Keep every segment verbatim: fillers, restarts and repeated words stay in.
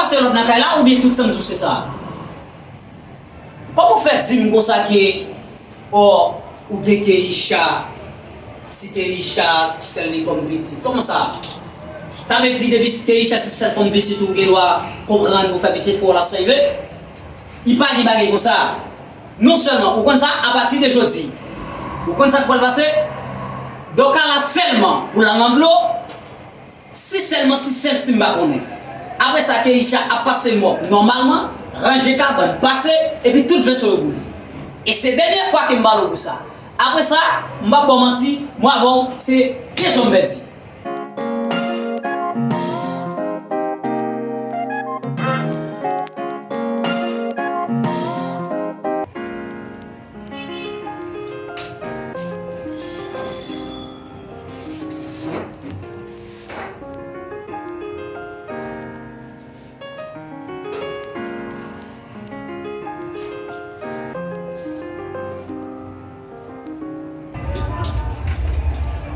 Se lòt nan kay la oubyen tout sa m di w se sa? Kòman w fè di m konsa ke, ò, ou gen Keisha, si Keisha sèl li kòm pitit? Kòman sa? Sa vle di depi Keisha se sèl kòm pitit ou gen dwa konprann pou fè pitit fè w la sa li vle? Li pa gen bagay konsa. Non sèlman, ou konn sa, apati de jodi, ou konn sa k pral pase? Dòka la sèlman pou l al nan dlo, si sèlman, si sèl si m pa konnen. Apre sa, Keisha ap pase mòp nòmalman, ranje kabann, pase, epi tout veso yo boule. E se dènye fwa ke m pale w pou sa. Apre sa, m p ap ba w manti, mwen avè w, se de zòm pèdi.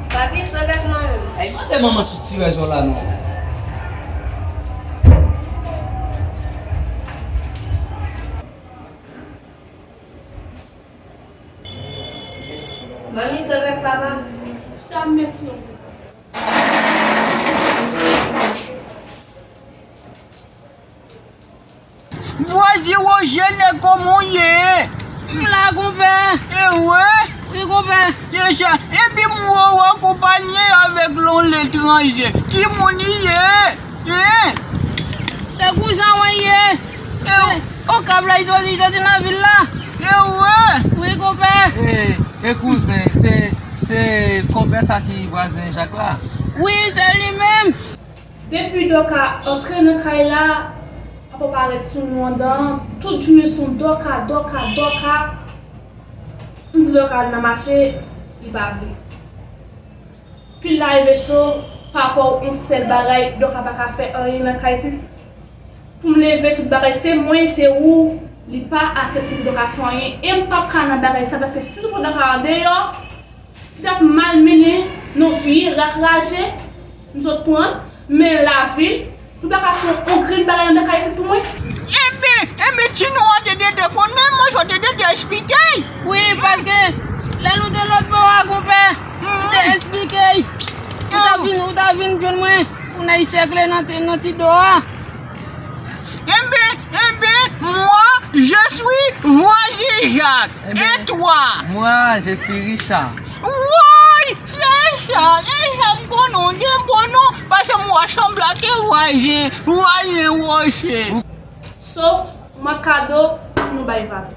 Papi, sa w gen manmi? Ay, mande manman sou ti rezon la non. Manmi, sa w gen papa? Chita, m mèsi yon ti. Vwazen Woje, nèg, kòman w ye? M la, konpè. E wi? Wi, konpè. Epi m wè w akonpaye avèk yon letranje. Ki moun li ye? Hein? Se kouzen mwen ye. E w- Se Okap la, li soti, li soti nan vil la. E wi? Wi, konpè. E, e kouzen, se, se konpè sa ki vwazen Jak la? Wi, se li menm. Depi Dòka antre nan kay la, papa parèt sou nou anndan an, tout jounen se yon Dòka, Dòka, Dòka. M di Dòka al nan mache, li pa vle. Pil lave veso, pa pa w yon sèl bagay, Dòka pa ka fè anyen nan kay ti. Pou m leve tout bagay, se mwen, se ou, li pa aksepte pou Dòka fè anyen. E m p ap ka nan bagay sa, paske si nou pran Dòka andeyò, li t ap malmennen nou, vire rat raje, nou sot pran, men lavil, nou pa ka fè yon grenn bagay anndan kay isit pou mwen. Enben, enben, Tino an te dede konnen, mwen, jan w te dede eksplike l. Wi, paske lè nou te lòt bò a, konpè, m te eksplike l. Ou ta vin, ou ta vin jwenn mwen, pou n al sèkle nan ti, nan ti do a. Enben, enben, moi, je suis Vwazen Jak. Et toi? Moi, je suis Richard. Woy, se Richard, Richard, m konnen w gen bon non, paske m wè w sanble ak Vwazen, Vwazen Woje. Sof makado, nou bay vag.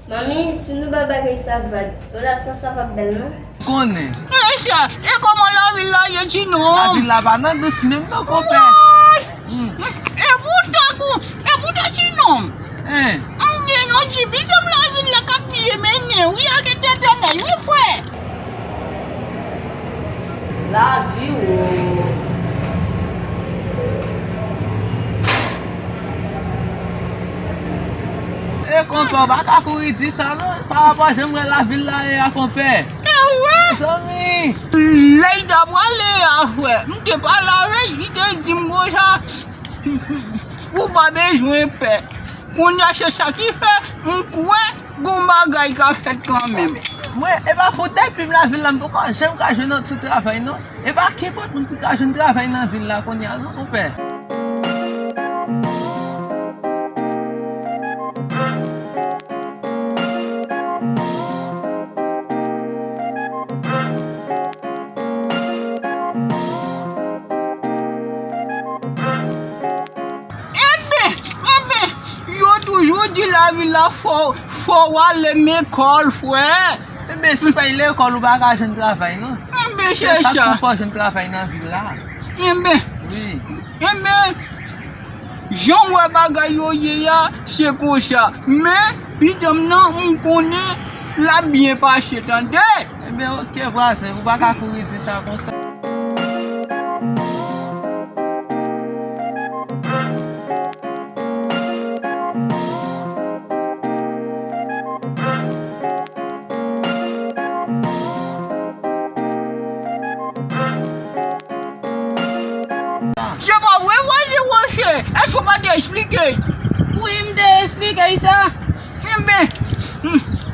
Manmi, si nou ba bagay sa vag, relasyon sa p ap bèl non. Konnen. Richard, e kòman lavil la ye, Tino? Lavil la pa nan dous menm non, konpè. Woy! Hmm. E poutan kou, e poutan Tino. Hein? M gen yon ti bidon lavil la k ap piye mennen wi ak entètènèl wi frè. Lavi wo. E konpè, w pa ka kouri di sa non, pa rapò jan m wè lavil la ye a konpè. E wi. Zanmi. Lè l ta prale a frè, m te pale avè l, li te di m konsa. Ou pa bezwen pè. Kounye a se sa ki fè m kwè gon bagay ka fèt kanmenm. Mwen, e pa fout depi m lavil la, m poko janm ka jwenn yon ti travay non. E pa kenpòt moun ki ka jwenn travay nan vil la kounye a non, konpè. Enben, enben, yo toujou di lavil la fò, fò w ale lekòl, frè. Enben, si w pa al lekòl, ou pa ka jwenn travay non. Enben, se sa. Se sa k pou fè w jwenn travay nan vil la. Enben, wi. Enben, jan w wè bagay yo ye a, se konsa. Men, pitit m nan, m konnen l ap byen pase, tande. Enben, oke, vwazen, ou pa ka kouri di sa konsa. Se pa vre, Vwazen Woje? Eksplike. Wi, m te eksplike sa. Enben,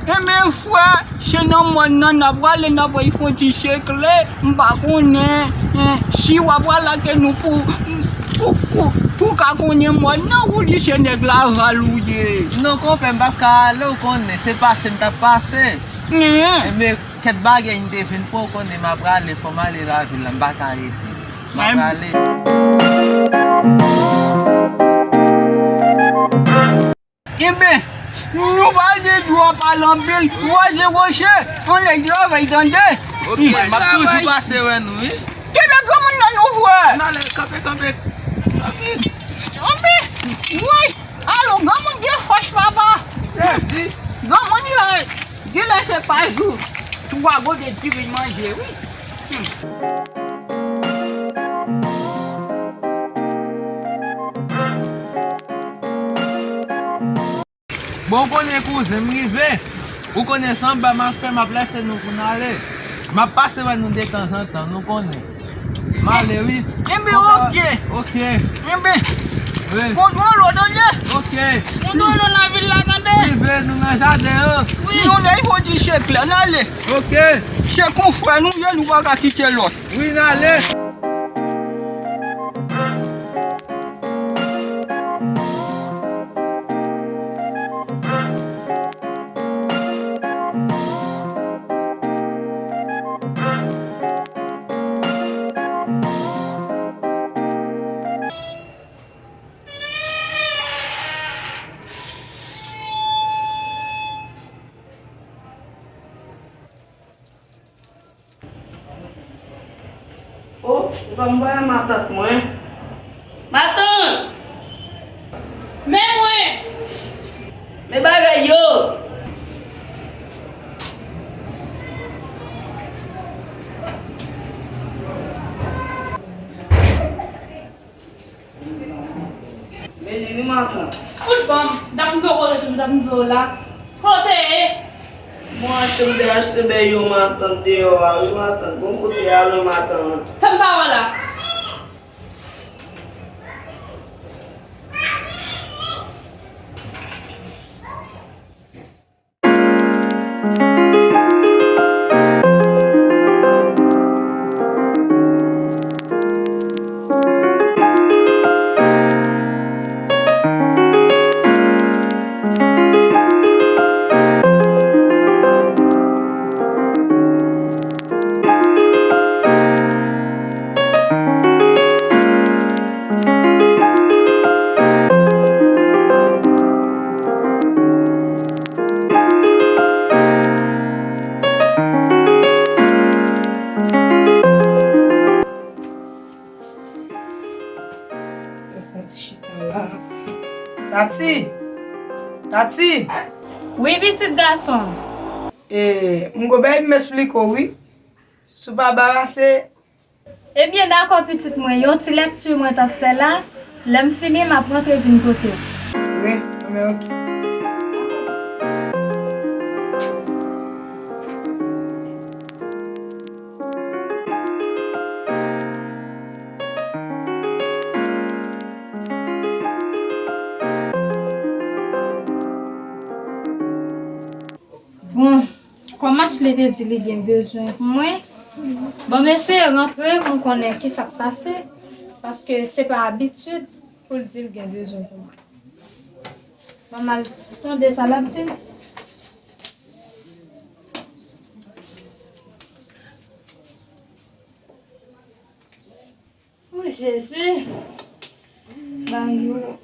enben, frè, se nan mòn nan n ap prale, n ap fè yon ti sekle, m pa konnen, eh, si w ap prale ak nou pou, pou, pou, pou ka konnen mòn nan, ou di se nèg Laval ou ye. Non, konpè, m p ap ka ale, ou konnen, se pase m t ap pase. Enben, kèk bagay m te vin fè, ou konnen, m ap prale, fò m ale lavil la, m pa ka rete. M ap prale. Enben, nou pa gen dwa pale anpil. Vwazen Woche, anlè travay, tande. Ok, m ap toujou pase wè nou, wi. Kenbe granmoun nan nou, frè. N ale, kanpe, kanpe. Kanpe. Kanpe. Woy, alo, granmoun gen fòs, papa. Sezi. Granmoun yo, genlè se pa jou twa gode diri manje, wi. Hmm. Bon, ou konnen, kouzen, m rive. Ou konnen, sanba m ap fè, m ap lèse nou pou n ale. M ap pase wè nou detanzantan, nou konnen. M ale, wi. Enben, ok. Ok. Enben, wi, kontwole w, tande. Ok. Kontwole w lavil la, tande. Rive, nou nan jaden an. Wi. Nou nan yon ti sekle, n ale. Ok. Se konfrè nou ye, nou pa ka kite lòt. Wi, n ale. O, se pa m voye matant mwen. Matant! Men mwen! Men bagay yo! Men li wi, matant. Fout ban m, m t ap rive kote tou, m t ap rive la. Kote ye? Bon, achte m te achte bèy yo, matant, deyò a, wi, matant. Bon, kote y al, wi, matant? Fè m pa wè la. Tati! Tati! Wi, pitit gason. E, m gon bagay m esplike w, wi. Si w pa barase, Ebyen, dakò, pitit mwen, yon ti lèkti mwen t ap fè la, lè m fini, m ap rantre vin kote w. Wi, anben, ok. Bon, kòm Ashley te di li gen bezwen pou mwen, bon, m eseye rantre pou m konnen ki sa k pase, paske se pa abitid pou l di l gen bezwen pou mwen. Bon, m al tande sa l ap di m. O Jezi! Ba yo.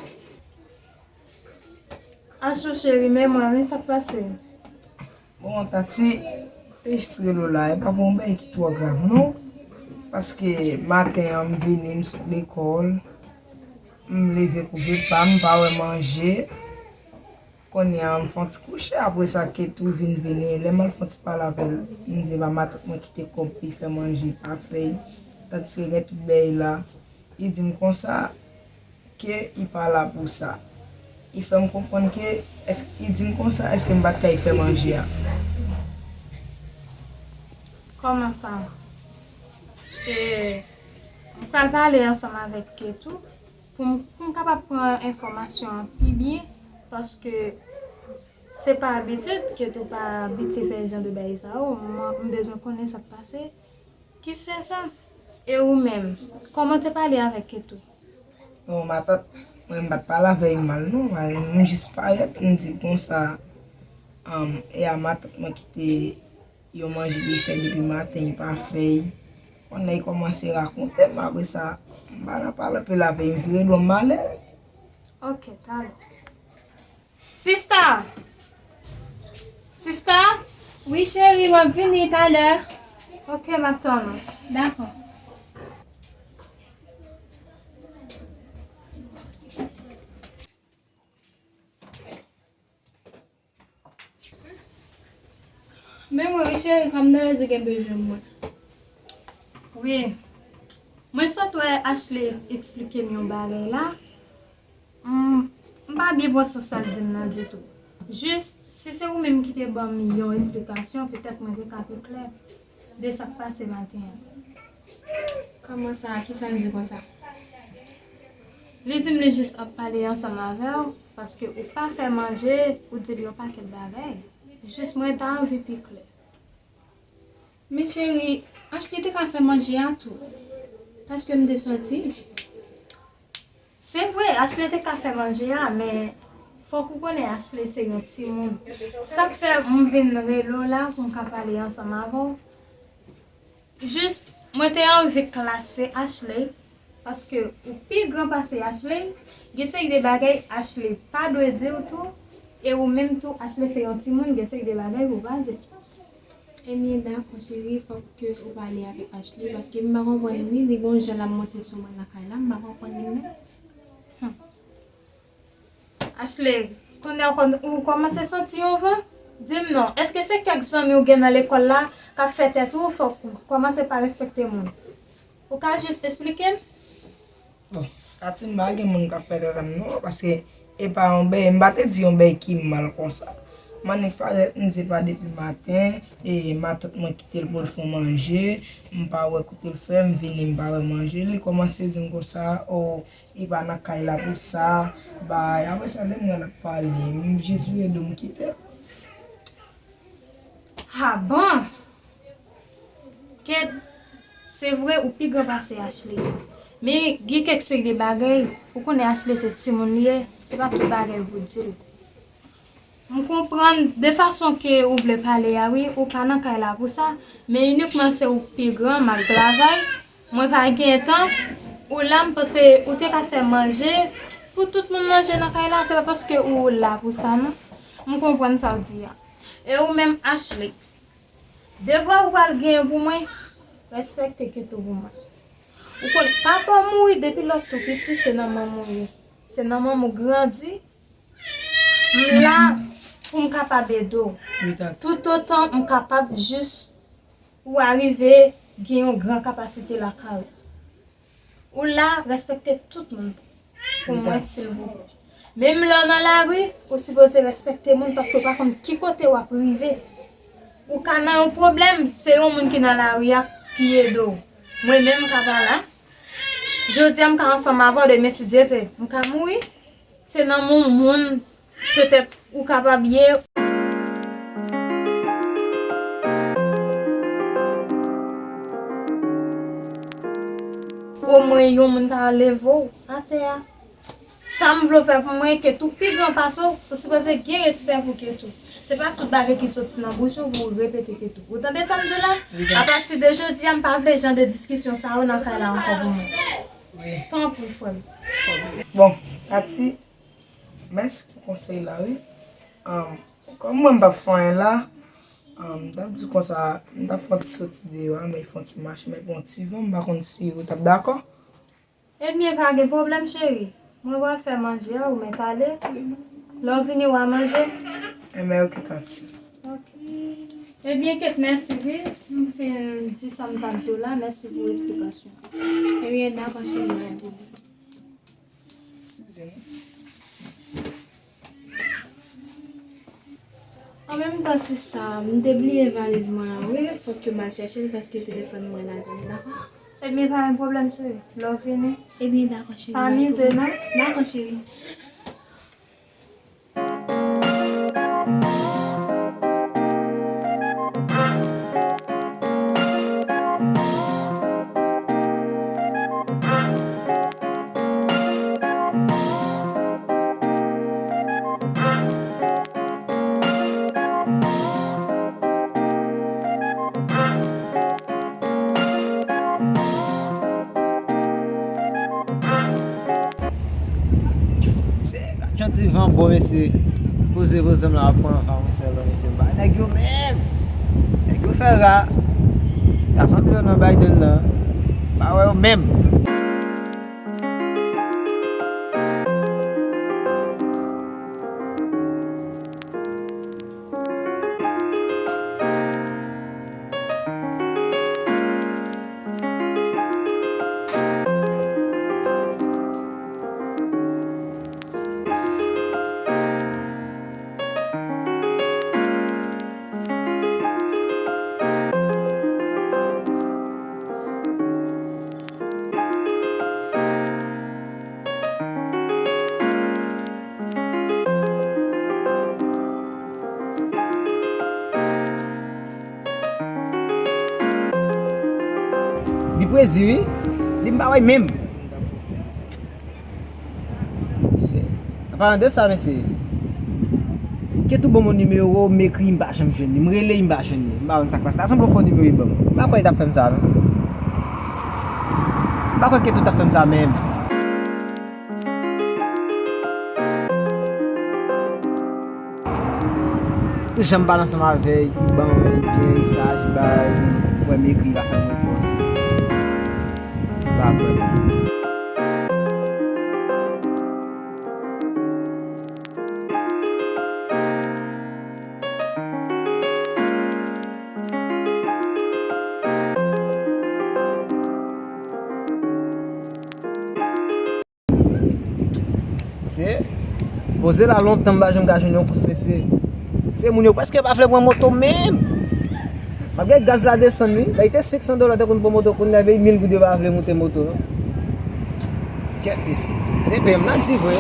Asou cheri, men mwen, men sa k pase? Bon, Tati, te jis rele w la, e pa pou yon bagay ki twò grav, non. Paske maten an, m vini, m sot lekòl, m leve koupe pa m, m pa wè manje. Kounye a, m fè yon ti kouche, apre sa, Ketou vin vini. Lè m al fè yon ti pale avè l, m di, "Ba matant mwen kite kòb pou l fè manje, pa fè l, tandiske gen tout bèy la." Li di m konsa ke li pa la pou sa. Li fè m konprann ke, èske, li di m konsa, èske m pa t kay fè manje a? Kòman sa? Se, m pral pale ansanm avèk Ketou. Pou m, pou m kapab pran enfòmasyon an pi byen, paske se pa abitid ke tou pa abitye fè jan de bagay sa yo, m, m bezwen konnen sa k pase. Ki fè sa? E ou menm, kòman w te pale avèk Ketou? Bon, matant, mwen m pa t pale avè l mal non, m jis parèt, m di l konsa, um, e a matant mwen ki te yon manje li fè depi maten, li pa fè l. Kounye a li kòmanse rakonte m, apre sa, m pa nan pale anpil avè l, m vire do m m ale. Ok, talè. Sista! Sista! Wi, cheri, m ap vini talè. Ok, m ap tann ou. Dakò. Men mwen, wi, cheri, kòm nan rezo gen bezwen mwen. Wi. Mwen sot wè Ashley eksplike m yon bagay la. M, m pa byen pran sans sa l di m nan ditou. Jis, si se ou menm ki te ban m yon esplikasyon, petèt mwen te ka pi klè de sa k pase maten an. Kòman sa? Kisa l di konsa? Li di m li jis ap pale ansanm avè w, paske ou pa fè manje, ou di l yon pakèt bagay. Jis mwen ta anvi pi klè. Men cheri, Ashley te ka fè manje a tou. Paske m te soti. Se vre, Ashley te ka fè manje a, men fòk ou konnen Ashley se yon timoun. Sa k fè m vin rele w la pou m ka pale ansanm avè w. Jis, mwen te anvi klase Ashley, paske ou pi gran pase Ashley, gen seri de bagay Ashley pa dwe di w tou, e ou menm tou, Ashley se yon timoun, gen seri de bagay ou pa di. Ebyen, dakò, cheri, fòk ke ou pale avèk Ashley, paske m pa konprann li, li gon jan l ap monte sou mwen nan kay la, m pa konprann li menm. Hmm. Ashley, kounye a w kòm-, ou kòmanse santi yon van? Di m non, èske se kèk zanmi w gen nan lekòl la k ap fè tèt ou fò ou kòmanse pa respekte moun? Ou ka jis esplike m? Bon, Tati, m pa gen moun k ap fè tèt m non, paske e pa yon bèy, m pa te di yon bèy ki mal konsa. M annik parèt, m di pa depi maten, e matant mwen kite l pou l fè manje, m pa wè kote l fè, m vini, m pa wè manje, li kòmanse di m konsa, o, li pa nan kay la pou sa, bay, apre sa, lè m wè l ap pale, m jis vire do m kite l. Ha bon! Kèt, se vre ou pi gran pase Ashley. Men gen kèk seri de bagay, ou konnen Ashley se timoun li ye, se pa tout bagay ou pou di l. M konprann de fason ke ou vle pale a wi, ou pa nan kay la pou sa, men inikman se ou pi gran, m al travay, mwen pa gen tan, ou la m panse ou te ka fè manje, pou tout moun manje nan kay la, se pa paske ou la pou sa non. M konprann sa w di a. E ou menm Ashley, devwa ou pral genyen pou mwen, respekte Ketou pou mwen. Ou konnen, papa w mouri depi lè w tou piti, se nan manman w ye. Se nan manman w grandi. M la pou m kapab ede w. Wi, Tati. Toutotan m kapab jis ou arive gen yon gran kapasite lakay ou. Ou la, respekte tout moun pou mwen, silvouplè. Menm lè w nan lari, ou sipoze respekte moun paske w pa konn ki kote w ap rive. Ou ka nan yon pwoblèm, se yon moun ki nan lari a ki ede w. Mwen menm, m ka pa la. Jodi a, m ka ansanm avè w, demen, si Dye vle, m ka mouri. Se nan moun, moun, petèt, ou kapab ye. Omwen yon moun ta leve w atè a. Sa m vle w fè pou mwen, Ketou pi gran pase w, ou sipoze gen respè pou Ketou. Se pa tout bagay ki soti nan bouch ou pou w repete Ketou. Ou tande sa m di w la? Wi, tante. Apati de jodi a, m pa vle jan de diskisyon sa yo nan kay la ankò pou mwen. Wi. Tanpri, frè m. Bon, Tati, mèsi pou konsèy la, wi. Ahn, kòm mwen m p ap fè anyen la, ahn, m t ap di konsa, m t ap fè yon ti soti deyò a, men fè yon ti mache, men gen yon ti van, m pa konn si ou t ap dakò. Ebyen, pa gen pwoblèm, cheri. Mwen pral fè manje a, ou mèt ale. Lè w vini, w a manje. Enben, oke, Tati. Oke. Ebyen, Kate, mèsi, wi. M fin di sa m t ap di w la. Mèsi pou esplikasyon. Ebyen, dakò, cheri, pa gen pwoblèm. Sizi, non? An menm tan, sista, m te bliye valiz mwen an, wi. Fòk ke m al chèche l paske telefòn mwen ladan l, dakò? Ebyen, pa gen pwoblèm, cheri. Lè w vini. Ebyen, dakò, cheri. Pa mize, non? Dakò, cheri. Se, gad jan ti van bon, mesye. Poze, poze m la, ap pran van, mesye, la, mesye. M pa nèg yo menm. Nèg yo fè ra. Ta sanble yo nan Biden nan. Pa wè yo menm. Li prezi, wi. Li m pa wè menm. An palan de sa, mesye, Ketou ban mwen nimewo w, m ekri, m pa janm jwenn li. M rele, m pa jwenn li. M pa konn sa k pase. Ta sanble yon fo nimewo li ban mwen. M pa kwè li t ap fè m sa, non. M pa kwè Ketou t ap fè m sa menm. Pou jan m pale ansanm avè l, li ban mwen, li byen, li saj, li bay, m wè m ekri, li pa fè m repons. M pa kwè menm. Se poze la lontan, m pa janm ka jwenn yon kous, mesye. Se moun yo prèske pa vle pran moto menm. M ap gade gaz la desann, wi. Lè li te senk san dola, te konn pran moto, kounye a veye mil goud, yo pa vle moute moto, non. Kèt, mesye. Se peye m nan di vre.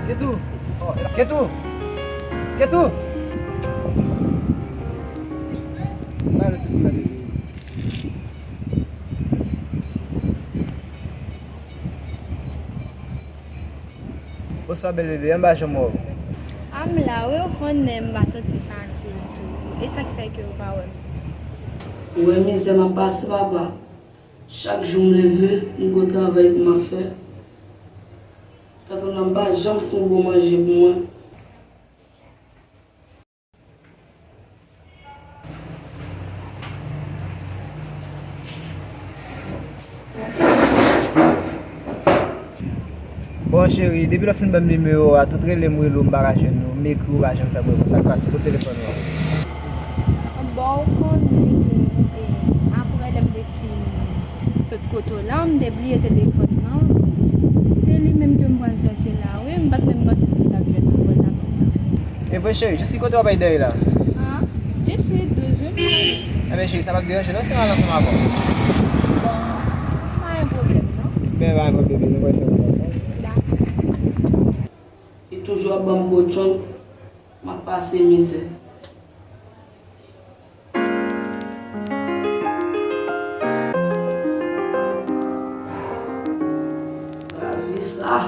Ketou! Ketou! Ketou! Ba yo se pou gade. Bonswa bèl bebe, an pa janm wè w. A m la wi, ou konnen m pa soti fasil tou. E sa k fè ke ou pa wè m? Ou wè mizè m ap pase, papa. Chak jou m leve, m gen travay pou m ap fè. Tèt ou nan m pa janm fè yon bon manje pou mwen. Bon, cheri, depi lè w fin ban m nimewo a, tout rele m, rele w, m pa ka jwenn ou, m ekri w, ou pa janm fè m repons. Sa k pase? Kote telefòn ou a? Bon, ou konnen ke, e, apre lè m te fin sot kote w la, m te bliye telefòn nan. Se li menm ke m pral chèche la, wi. M pa t menm panse si m t ap jwenn li bò tablo la. E vre, cheri, jis ki kote w ap al dèyè la? A, jis li douz, wi, m konnen. Enben, cheri, sa p ap deranje non si m al ansanm avè w? Bon, pa gen pwoblèm, non. Ben, pa gen pwoblèm, nou pral fè yon bagay. Dakò. Li toujou ap ban m botchon, m ap pase mizè. Lavi sa.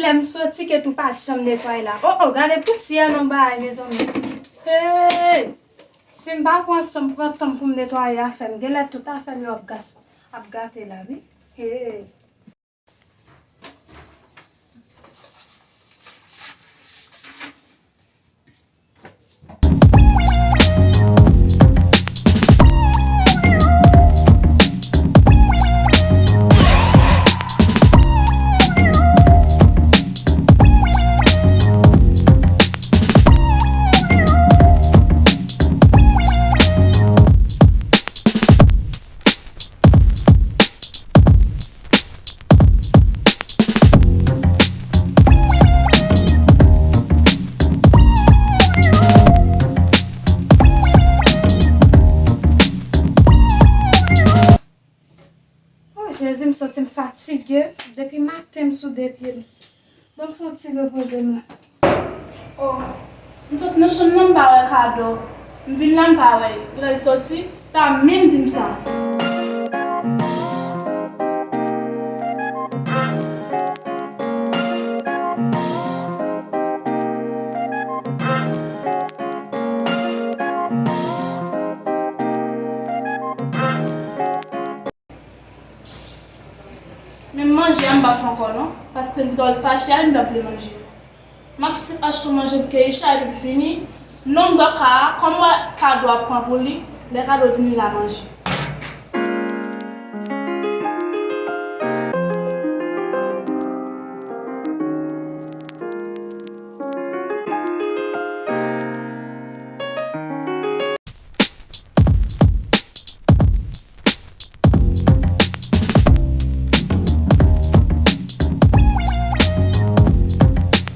M soti ke tou pa janm netwaye la. Oh, oh, gade pousyè nan bagay, mezanmi. Hey! Si m pa pran san m pran tan m pou m netwaye afè m, genlè tout afè m yo ap gas, ap gate la, wi. Hey! Oh, Jezi, m santi m fatige. Depi maten, m sou de pye m. Ban m fè yon ti repoze m la. Oh, m sot nan chanm nan, m pa wè Kado. M vin la, m pa wè l. Kilè l soti? Ta menm di m sa. Menm manje a m pa fè ankò non, paske m twò fache a, m pa vle manje. M ap s-, achte manje pou Keisha epi l fini. Non, m dòk a, kòm m wè Kado ap pran pou li, lè Kado vini l a manje.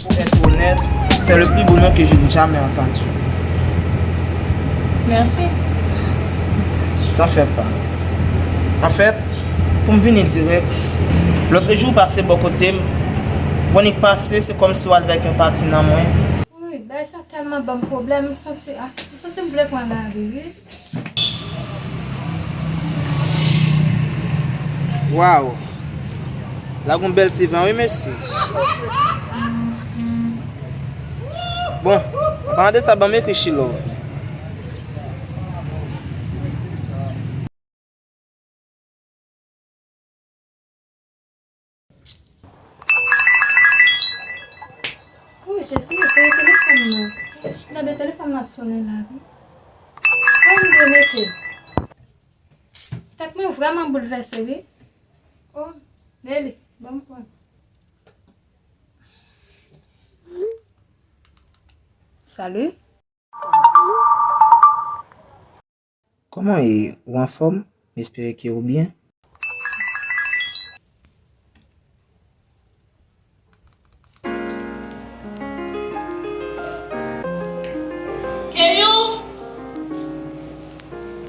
Pour être honnête, c'est le plus beau nom que je n'ai jamais entendu. Merci. T'en fais pas. En fait, pou m vini dirèk, lòt jou w pase bò kote m, w annik pase, se kòmsi w al vèk yon pati nan mwen. Wi, bagay sa tèlman ban m pwoblèm, m santi, ah, m santi m vle pran lavi, wi. Waw! La gon bèl ti van, wi, mesye. Bon, an palan de sa, ban m ekri She Love. Wi, Jezi, peye telefòn nan. Tande telefòn nan ap sonnen la, wi. Kòman m dwe mete? Tèt mwen vrèman boulvèse, wi. Oh, Nelly, ban m pran. Salut. Kòman w ye? Ou anfòm? M espere ke ou byen. Keyou!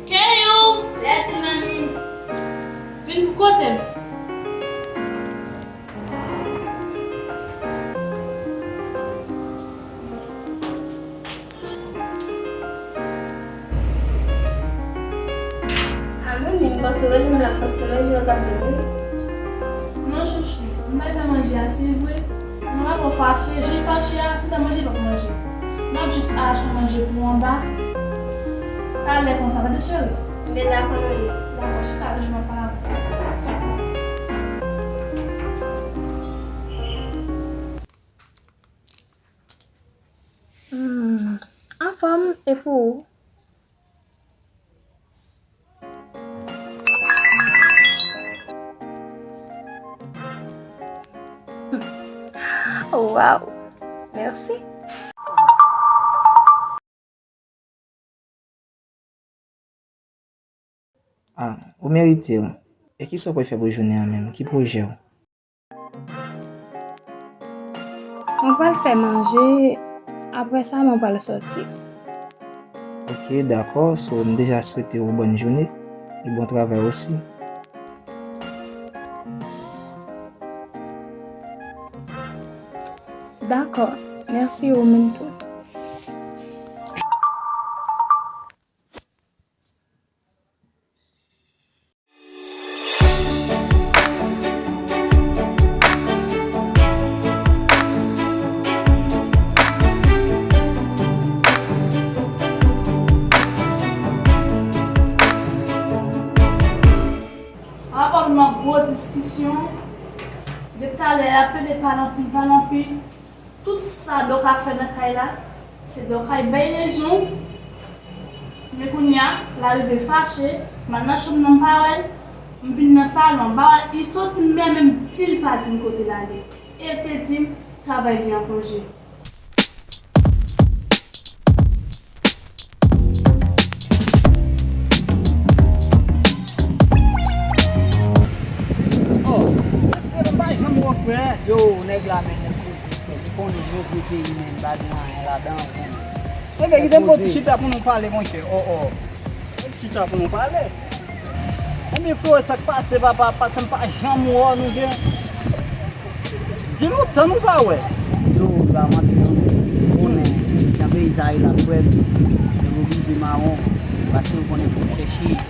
Keyou! Lève, manmi. Vin pou kote m. A, manmi, m panse w rele m la, m panse manje an t ap bon wi. Non, chouchou, m pral fè manje a, se vre. Mwen pa pran fache, jan l fache a, se ta manje l p ap manje. M ap jis al achte manje pou anba. Talè konsa, tande cheri. Men dakò, manmi. Dakò, chita, lè jou m ap pale avè w. Hmm, anfòm, e pou ou? Waw, mèsi. Ah, ou merite l. E kisa w pral fè pou jounen an menm? Ki pwojè w? Mwen pral fè manje, apre sa mwen pral sòti. Ok, dakò. So, m deja swete w bòn jounen e bon travay osi. Dakò. Mèsi, ou menm tou. Diskisyon, depi talè a, plede pale anpil, pale anpil. Tout sa Dòka fè nan kay la, se Dòka bay rezon. Men kounye a, l arive fache, m al nan chanm nan, m pa wè l. M vin nan salon, m pa wè l. Li soti, m menm, menm di l pa di m kote l ale. E l te di m, travay li an konje. Oh, mesye, m pa janm wè frè. Yo, nèg la, men, nèg poze, frè. Ou konnen nou vye peyi, men, pa gen anyen ladan, ou konnen. Enben, kite m fè yon ti chita pou nou pale, monchè. Oh, oh. Yon ti chita pou nou pale. Enben, frè, sa k pase, papa, paske m pa janm wè nou gen. Gen lontan nou pa wè. Yo, m pa manti non. Ou konnen, jan peyi sa ye la, frè m, nèg oblije mawon. Paske ou konnen fò w chèche.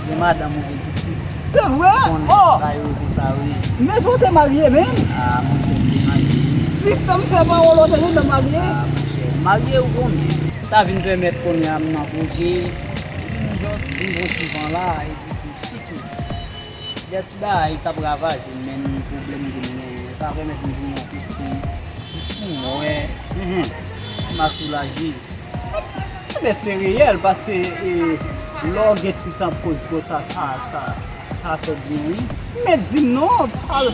Gen madanm ou gen pitit. Se vre? Ou konnen bagay yo konsa, wi. Men jan w te marye menm? Ah, monchè, m te marye. Ti tan m fè pawòl ou te gentan marye? Ah, monchè, m marye, ou konnen. Sa vin pèmèt kounye a m nan pwoje, m jis vin pran ti van la, epi tou, sitou. Gen ti bagay k ap ravaje m, men pwoblèm ke m genyen, sa pèmèt m vin yon kote plis pou mwen, si m a soulaje. Enben, se reyèl, paske, e, lè w gen ti tan poze konsa, sa, sa, sa fè byen, wi. Men di m non, pa,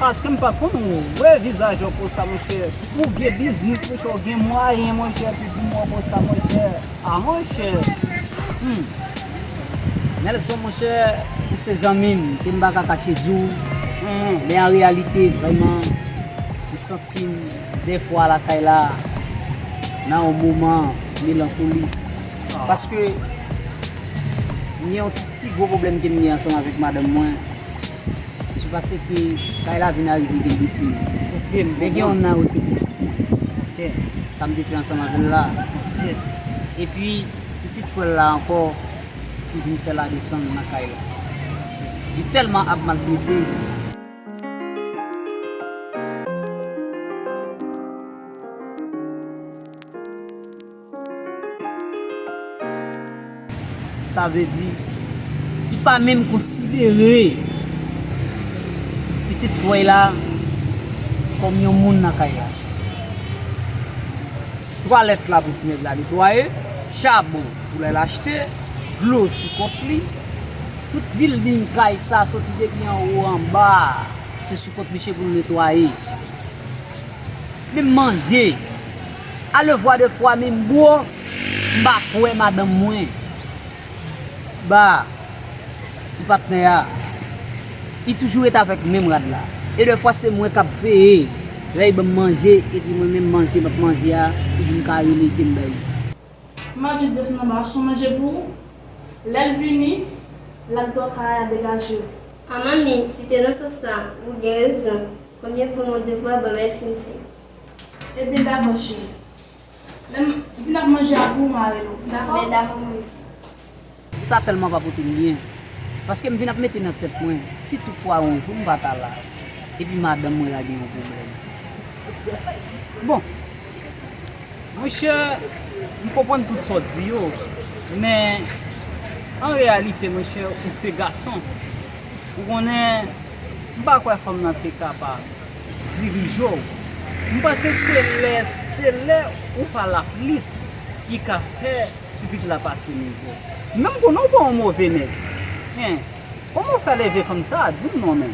paske m pa konn wè vizaj ou konsa, monchè. Ou gen biznis, monchè, ou gen mwayen, monchè, epi di m ou konsa, monchè. Ah, monchè. Hmm. Nelson, monchè, ou se zanmi m, ke m pa ka kache di w. Men an reyalite, vrèman, m santi m dèfwa lakay la, nan yon moman melankolik. Paske m gen yon ti pi gwo pwoblèm ke m gen ansanm avèk madanm mwen. Se paske kay la vin arive gen de timoun. Men gen youn nan yo se pitit mwen. Sa m te fè ansanm avè l la. Epi, pitit frè l la ankò, ki vin fè ladesann nan kay la. Li tèlman ap maltrete. Sa vle di, li pa menm konsidere pitit frè l la kòm yon moun nan kay la. Twalèt la pou ti nèg la netwaye, chabon pou l al achte, dlo sou kont li. Tout bilding kay sa soti depi anwo anba, se sou kont misye pou l netwaye. Menm manje, alevwa de fwa menm bwòs, m pa kwè madanm mwen. Ba, ti patnè a, li toujou ret avèk menm rad la. E de fwa se mwen k ap veye, lè li ban m manje, epi mwen menm manje m ap manje a, li di m ka rele ke m bay li. M ap jis desann anba achte yon manje pou ou. Lè l vini, l ak Dòka a degaje yo. A manmi, si te nan sans sa, ou gen rezon. Konbyen pou yon devwa ban m el fin fè. Ebyen, dakò, cheri. Lè m vin ak manje a pou ou, m a rele w. Dakò? Ebyen, dakò, manmi. Sa tèlman pa pote m byen. Paske m vin ap mete nan tèt mwen, si toutfwa yon jou m pa ta la, epi madanm mwen lage yon pwoblèm. Bon, monchè, m konprann tout sa w di yo, men an reyalite, monchè, ou se gason. Ou konnen, m pa kwè fanm nan te kapab dirije w. M panse se lè, se lè ou pa la plis ki ka fè ti pitit la pase mizè. Men m konnen w pa yon move nèg. Hen, kòman w fè leve fanm sa a? Di m non, men.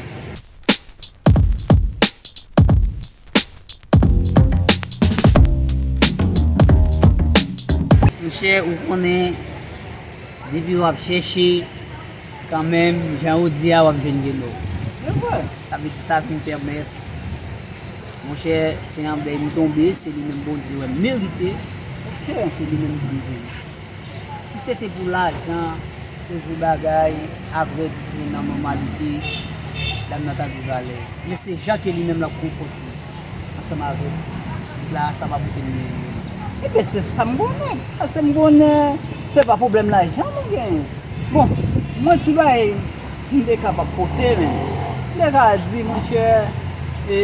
Monchè, ou konnen, depi w ap chèche, kanmenm, jan ou di a, w ap jwenn delo. Se vre. Sa vle di sa vin pèmèt, monchè, se an bèy m tonbe, se li menm Bondye wè m merite, se li menm ki vini. Si se te pou lajan, koze bagay, avrèdi se nan nòmalite, dam nan t ap viv alèz. Men se jan ke li menm l ap konpòte ansanm avèk pitit la, sa pa pote m byen. Ebyen, se sa m konnen. Paske m konnen se pa pwoblèm lajan nou genyen. Bon, mwen ti bagay m te kapab pote, men m te ka di, monchè, e,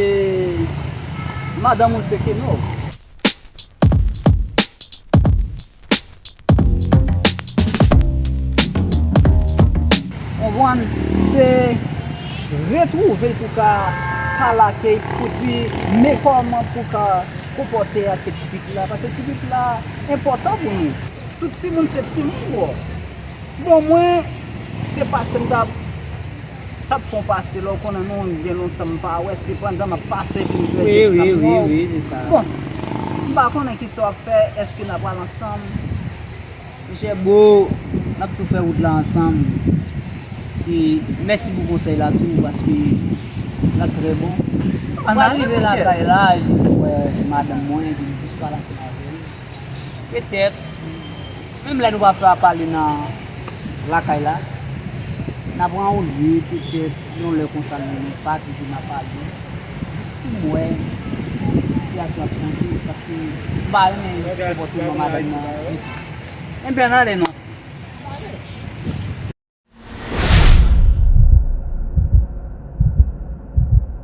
madanm ou se Keno. Konprann? Se retwouve l pou ka pale ak li, pou di men kòman pou ka konpòte ak ti pitit la, paske ti pitit la enpòtan pou nou. Tout timoun se timoun, bro. Bon, mwen, se pase m t ap t ap fè yon pase la, ou konnen nou gen lontan m pa wè, se pandan m ap pase pou m fè jès la m wè w. Bon, m pa konnen kisa w ap fè, èske n a pral ansanm? Monchè, bro, n ap tou fè wout la ansanm. E mèsi pou konsèy la tou, paske l ap trè bon. M pral rive lakay la, epi m wè madanm mwen, epi m jis pale ansanm avè l. Petèt, menm lè nou pa fè pale nan lakay la, n a pran yon lye, petèt, yon lè konsa, nou pa toujou nan pale. Jis pou m wè sitiyasyon ap chanje, paske m pa renmen konpòteman madanm nan ditou. Ebyen, n ale non.